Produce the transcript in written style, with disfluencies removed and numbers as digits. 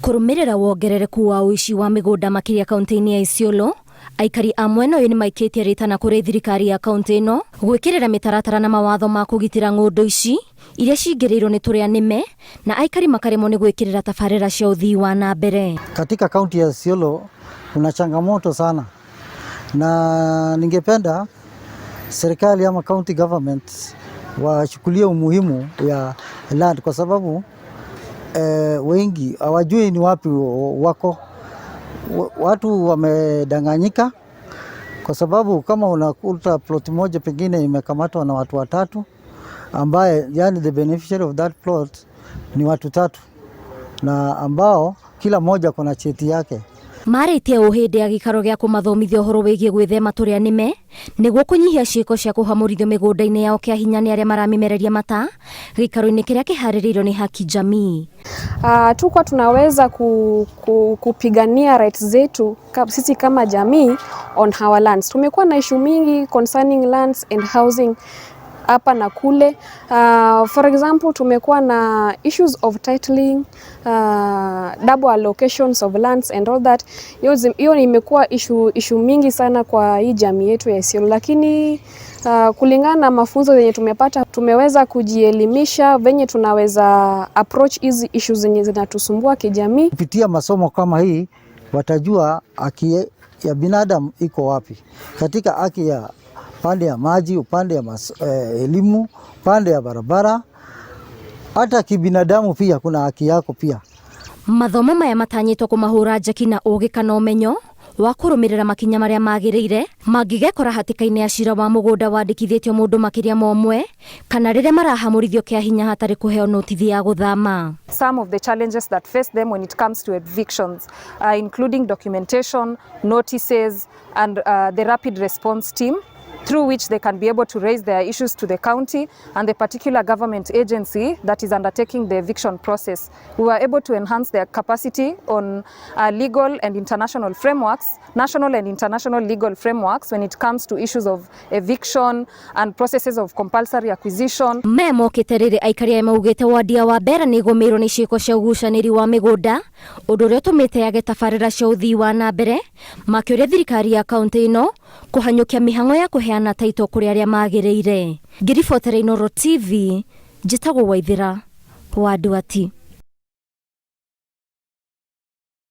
Kũrũmĩrĩra wongerereku wa ũici wa mĩgũnda makĩria kaunti-inĩ ya Isiolo, aikari a mwena ũyũ nĩmaikĩtie rĩtana kũrĩ thirikari ya kaunti ĩno gwĩkĩrĩra mĩtaratara na mawatho ma kũgitĩra ng'ũndũ ici iria cingĩrĩirwo nĩ tũrĩa nĩme na aikari makaremwo nĩ gwĩkĩrĩra tabarĩra cia ũthii wa na mbere. Katika kaunti ya Isiolo kuna changamoto sana, na ningependa serikali ama county government wachukulie umuhimu ya land kwa sababu wengi hawajui ni wapi wako. Watu wamedanganyika kwa sababu kama unakuta plot moja pengine imekamatwa na watu watatu, ambaye yani the beneficiary of that plot ni watu tatu, na ambao kila mmoja kuna cheti yake. Marĩtie ũũ hĩndĩ ya gĩikaro gĩa kũmathomithia ũhoro wĩgiĩ gwĩthema tũrĩa nĩme nĩguo kũnyihia ciĩko cia kũhamũrithio mĩgũnda-inĩ yao kĩa hinya nĩ arĩa maramimereria mata gĩikaro-inĩ kĩrĩa kĩharĩrĩirio nĩ Haki Jamii. Tukuwa tunaweza kupigania rights zetu sisi kama jamii on our lands. Tumekuwa na issue mingi concerning lands and housing hapa na kule. For example, tumekuwa na issues of titling, double allocations of lands and all that. Hiyo imekuwa issue mingi sana kwa hii jamii yetu ya Isiolo, lakini kulingana na mafunzo yenye tumepata, tumeweza kujielimisha venye tunaweza approach hizi issues zenye zinatusumbua kijamii. Kupitia masomo kama hii watajua haki ya binadamu iko wapi, katika haki ya pande ya maji, upande ya elimu, upande ya barabara, hata kibinadamu pia kuna haki yako pia. Mathomo maya matanyĩtwo kũmahũra njeki na ũgĩ kana ũmenyo wa kũrũmĩrĩra makinya marĩa magĩrĩire mangĩgekora hatĩka-inĩ ya cira wa mũgũnda wandĩkithĩtio mũndũ makĩria ma ũmwe kana rĩrĩa marahamũrithio kĩa hinya hatarĩ kũheo notithi ya gũthama. Some of the challenges that face them when it comes to evictions, including documentation, notices, and the rapid response team, through which they can be able to raise their issues to the county and the particular government agency that is undertaking the eviction process. We were able to enhance their capacity on legal and international frameworks, national and international legal frameworks when it comes to issues of eviction and processes of compulsory acquisition. Maya mokĩte rĩrĩ aikari aya maugĩte wandia wa mbera nĩ ĩgũmĩirwo nĩ ciĩko cia ũgucanĩri wa mĩgũnda, ũndũ ũrĩa ũtũmĩte yage tabarĩra cia ũthii wa na mbere, makĩũria thirikari ya kaunti ĩno kũhanyũkia mĩhang'o ya kũheana taito kũrĩ arĩa magĩrĩire. Ngĩribotera Inooro TV, njĩtagwo Waithĩra wa Nduati.